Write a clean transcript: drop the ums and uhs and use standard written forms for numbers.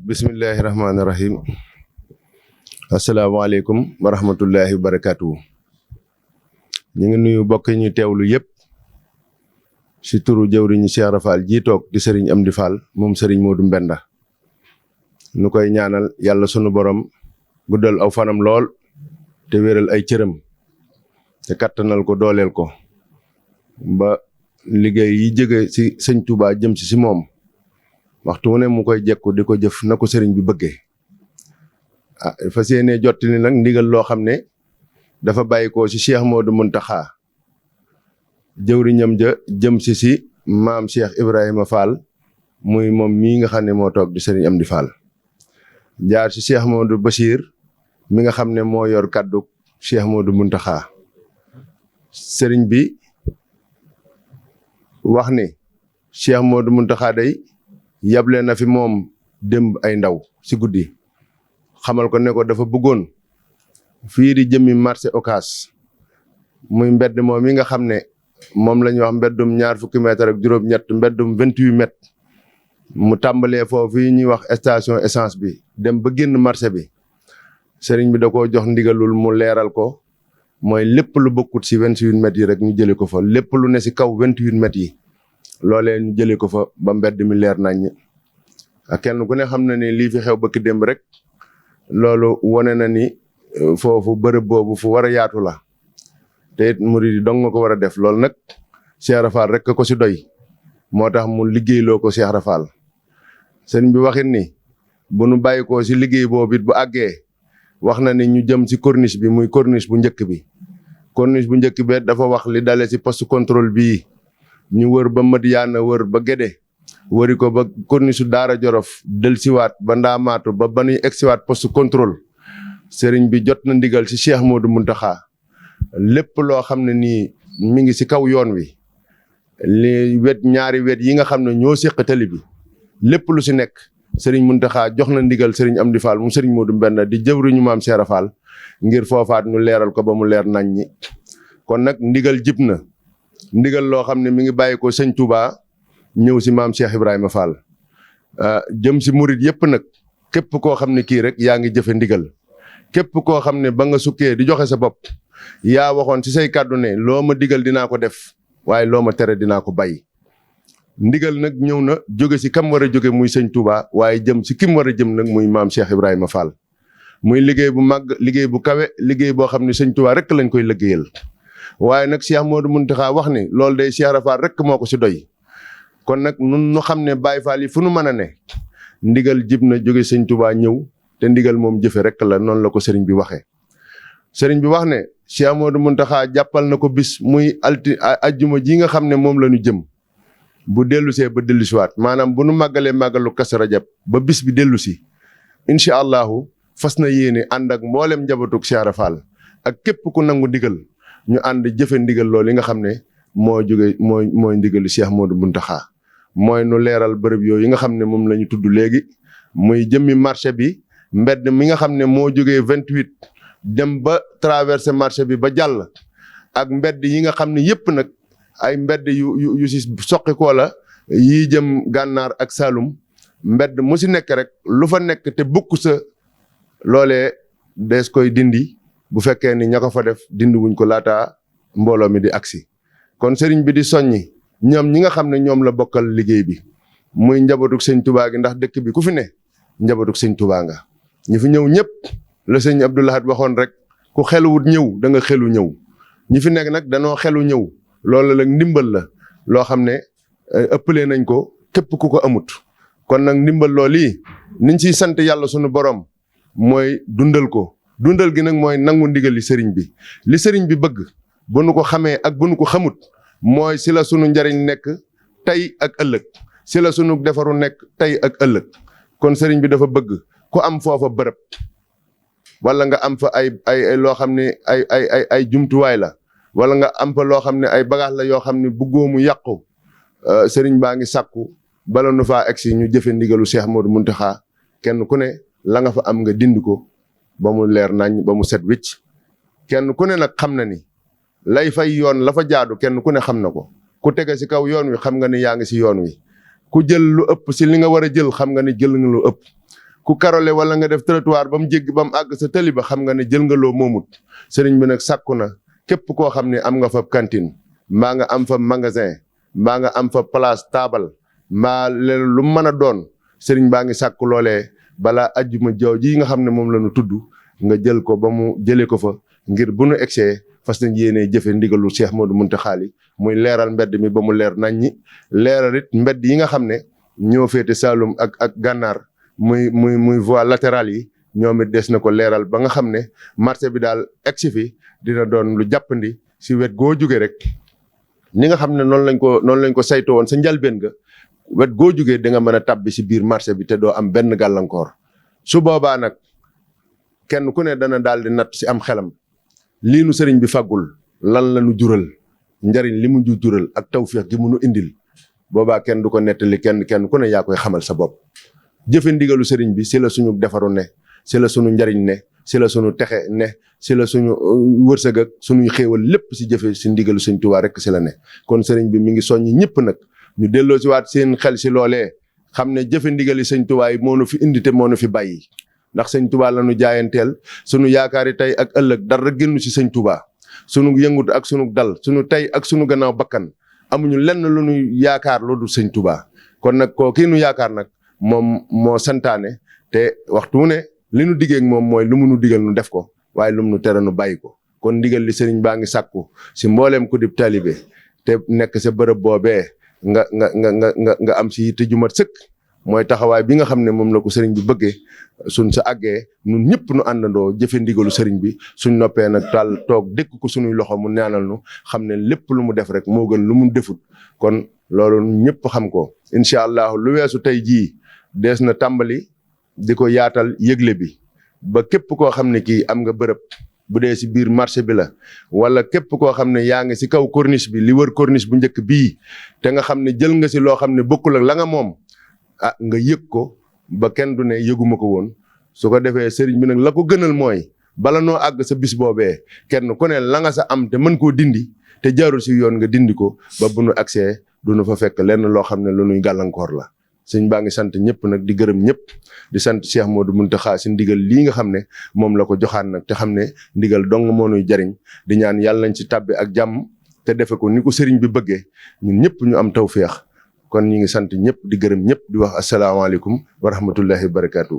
Bismillahirrahmanirrahim. Assalamualaikum warahmatullahi wabarakatuh. Ñi ngi nuyu bokk ñi teewlu yépp ci turu jawriñu Cheikh Rafal ji tok di Serigne Amdi Fall mom Serigne Modou Mbenda. Nu koy ñaanal Yalla sunu borom guddal aw fanam lool te wéral ay cëram te kattanal ko dooleel ko ba liggéey yi jëge ci Serigne Touba jëm ci mom waxtu wu ne mu koy jekku di ko jëf na ko sëriñ bi bëggee fas yéene jottali nag ndigal loo xam ne dafa bàyyikoo ci Cheikh Modou Mountakha jëwriñam ja jëm ci maam Cheikh Ibrahima Fall muy moom mii nga xam ne moo toog di sëriñ Amdi Fall jaar ci Cheikh Modou Bachir mi nga xam ne moo yor kaddu Cheikh Modou Mountakha sëriñ bi wax ne Cheikh Modou Mountakha day yable na fi moom démb ay ndaw ci guddi xamal ko ne ko dafa bëggoon fii di jëmmi marché Ocass muy mbedd moom yi nga xam ne moom la ñuy wax mbeddum 20 mètres ak juróom-ñett mbeddum 28 mètres mu tàmbalee foofu yi ñuy wax station essence bi dem ba génn marché bi sëriñ bi da koo jox ndigalul mu leeral ko mooy lépp lu bokkut ci 28 mètres yi rek ñu jëlee ko fa lépp lu ne ci kaw 28 mètres yi loolee ñu jëlee ko fa ba mbedd mi leer nañ ak kenn ku ne xam na ni lii fi xew bëkk démb rek loolu wone na ni foofu bërëb boobu fu war a yaatu la te it murid yi dong nga ko war a def loolu nag Cheikh Rafal rek ko ci doy moo tax mu liggéeyloo ko Cheikh Rafal sëriñ bi waxit ni bu nu bàyyi ko ci liggéey boobu it bu àggee wax na ni ñu jëm ci corniche bi muy corniche bu njëkk bi corniche bu njëkk bi dafa wax li dale ci poste contrôle bii ñu wër ba Madiana wër ba Gédé wëri ko ba corniche Daara Jolof del siwaat ba Ndaamaatu ba nuy egsiwaat poste contrôle sëriñ bi jot na ndigal ci Cheikh Modou Mountakha lépp loo xam ne nii mi ngi ci kaw yoon wi li ñaari wet yi nga xam ne ñoo séq tali bi lépp lu ci nekk sëriñ Mountakha jox na ndigal sëriñ Amdi Fall mu sëriñ Modou Mbenda di jëwriñu maam Cheikh Rafal ngir foofaat ñu leeral ko ba mu leer nañ ñi kon nag ndigal jib na ndigal loo xam ne mi ngi bàyyi ko sëñ Touba ñëw ci maam Cheikh Ibrahima Fall jëm ci murid yépp nag képp koo xam ne kii rek yaa ngi jëfe ndigal képp koo xam ne ba nga sukkee di joxe sa bopp yaa waxoon ci say kàddu ne loo ma digal dinaa ko def waaye loo ma tere dinaa ko bàyyi ndigal nag ñëw na jóge ci kam war a jóge muy sëñ Touba waaye jëm ci kim war a jëm nag muy maam Cheikh Ibrahima Fall muy liggéey bu màgg liggéey bu kawe liggéey boo xam ne sëñ Touba rek lañ koy liggéeyal waaye nag Cheikh Modou Mountakha wax ni loolu day Cheikh Rafal rek moo ko ci doy kon nag nun nu xam ne Baye Fall yi fu nu mën a ne ndigal jib na jóge sëñ Touba ñëw te ndigal moom jëfe rek la noonu la ko sëriñ bi waxee sëriñ bi wax ne Cheikh Modou Mountakha jàppal na ko bis muy ajjuma ji nga xam ne moom la ñu jëm bu dellusee ba dellusiwaat maanaam bu nu màggalee màggalu Kazu Rajab ba bis bi dellusi incha allahu fas na yéene ànd ak mboolem njabootug Cheikh Rafal ak képp ku nangu ndigal ñu ànd jëfe ndigal loolu yi nga xam ne moo jóge mooy ndigalu Cheikh Modou Mountakha mooy nu leeral bërëb yooyu yi nga xam ne moom la ñu tudd léegi muy jëmmi marché bi mbedd mi nga xam ne moo jógee 28 dem ba traversé marché bi ba jàll ak mbedd yi nga xam ne yépp nag ay mbedd yu ci soqi koo la yii jëm gànnaar ak Saalum mbedd mu ci nekk rek lu fa nekk te bukk sa loolee dees koy dindi bu fekkee ni ña ko fa def dindi wuñ ko laataa mbooloo mi di agsi kon sëriñ bi di soññi ñoom ñi nga xam ne ñoom la bokkal liggéey bi muy njabootug sëñ Touba gi ndax dëkk bi ku fi ne njabootug sëñ Touba nga ñi fi ñëw ñëpp la sëñ Abdou Lahad waxoon rek ku xeluwut ñëw da nga xelu ñëw ñi fi nekk nag danoo xelu ñëw loolu la ndimbal la loo xam ne ëppalee nañ ko képp ku ko amut kon nag ndimbal loolu yi niñ ciy sant yàlla sunu borom mooy dundal ko dundal gi nag mooy nangu ndigal li sëriñ bi bëgg bu nu ko xamee ak bu nu ko xamut mooy ci la sunu njariñ nekk tey ak ëllëg ci la sunu defaru nekk tey ak ëllëg kon sëriñ bi dafa bëgg ku am foofa bërëb wala nga am fa ay loo xam ne ay jumtuwaay la wala nga am fa loo xam ne ay bagage la yoo xam ne bëggoo mu yàqu sëriñ baa ngi sàkku bala nu faa egsi ñu jëfe ndigalu Cheikh Modou Mountakha kenn ku ne la nga fa am nga dindi ko ba mu leer nañ ba mu set wicc kenn ku ne nag xam na ni lay fay yoon la fa jaadu kenn ku ne xam na ko ku tege ci kaw yoon wi xam nga ni yaa ngi ci yoon wi ku jël lu ëpp ci li nga war a jël xam nga ni jël nga lu ëpp ku karole wala nga def trottoir ba mu jéggi ba mu àgg sa tëli ba xam nga ne jël nga loo moomut sëriñ bi nag sàkku na képp koo xam ne am nga fa cantine mbaa nga am fa magasin mbaa nga am fa place taabal mbaa leen lu mën a doon sëriñ baa ngi sàkku loolee balaa ajjuma jaww ji nga xam ne moom la ñu tudd nga jël ko ba mu jëlee ko fa ngir bu nu egsee fas nañ yéenee jëfe ndigalu Cheikh Modou Mountakha muy leeral mbedd mi ba mu leer nañ ñi leeral it mbedd yi nga xam ne ñoo féete Saloum ak Gànnaar muy voie latérale yi ñoom it des na ko leeral ba nga xam ne marché bi daal egsi fi dina doon lu jàppandi si wet goo jóge rek ni nga xam ne noonu lañ ko saytoo woon sa njalbeen ga wet goo jógee da nga mën a tàbbi si biir marché bi te doo am benn gàllankoor su boobaa nag kenn ku ne dana daal di natt si am xelam lii nu sëriñ bi faggul lan la nu jural njariñ li mu jural ak tawfeex gi mu nu indil boobaa kenn du ko nettali kenn ku ne yaa koy xamal sa bopp. jëfe ndigalu sëriñ bi si la suñu defaru ne si la suñu njariñ ne si la suñu texe ne si la suñu wërsëg ak suñuy xéewal lépp si jëfe si ndigalu sëñ Tuubaa rek si la ne kon sëriñ bi mi ngi soññi ñëpp nag ñu delloo si waat seen xel si loolee xam ne jëfe ndigali sëñ Tuubaa yi moo nu fi indi te moo nu fi bàyyi ndax sëñ Tuubaa la nu jaayanteel sunu yaakaari tey ak ëllëg dara génnu si sëñ Tuubaa sunu yëngut ak sunu dal sunu tey ak sunu gannaaw bakkan amuñu lenn lu nu yaakaar lu dul sëñ Tuubaa kon nag koo kii nu yaakaar nag moom moo santaane te waxtu ne li nu diggee ak moom mooy lu mu nu digal nu def ko waaye lu mu nu tere nu bàyyi ko kon ndigal li sëriñ baa ngi sàkku si mbooleem ku dib taalibe te nekk sa bërëb boobee nga am si yitte ju mat sëkk mooy taxawaay bi nga xam ne moom la ko sëriñ bi bëggee suñ sa àggee ñun ñëpp nu àndandoo jëfe ndigalu sëriñ bi suñ noppee nag taal toog dékk ko suñuy loxo mu ñaanal nu xam ne lépp lu mu def rek moo gën lu mu defut kon loolu ñëpp xam ko incha allah lu weesu tey jii dees na tàmbali di ko yaatal yëgle bi ba képp koo xam ne kii am nga bërëb bu dee si biir marché bi la wala képp koo xam ne yaa ngi si kaw corniche bi li wër corniche bu njëkk bii te nga xam ne jël nga si loo xam ne bokkul ak la nga moom nga yëg ko ba kenn du ne yëguma ko woon su ko defee sëriñ bi nag la ko gënal mooy bala noo àgg sa bis boobee kenn ku ne la nga sa am te mën koo dindi te jaarul si yoon nga dindi ko ba bu nu agsee du nu fa fekk lenn loo xam ne lu nuy gàllankoor la. sëñ baa ngi sant ñëpp nag di gërëm ñëpp di sant Cheikh Modou Mountakha si ndigal lii nga xam ne moom la ko joxaan nag te xam ne ndigal dong moo nuy jariñ di ñaan yàlla nañ ci tàbbi ak jàmm te defe ko ni ko sëriñ bi bëggee ñun ñëpp ñu am tawféex kon ñi ngi sant ñëpp di gërëm ñëpp di wax asalaamaaleykum wa rahmatullahi wa barakaatu.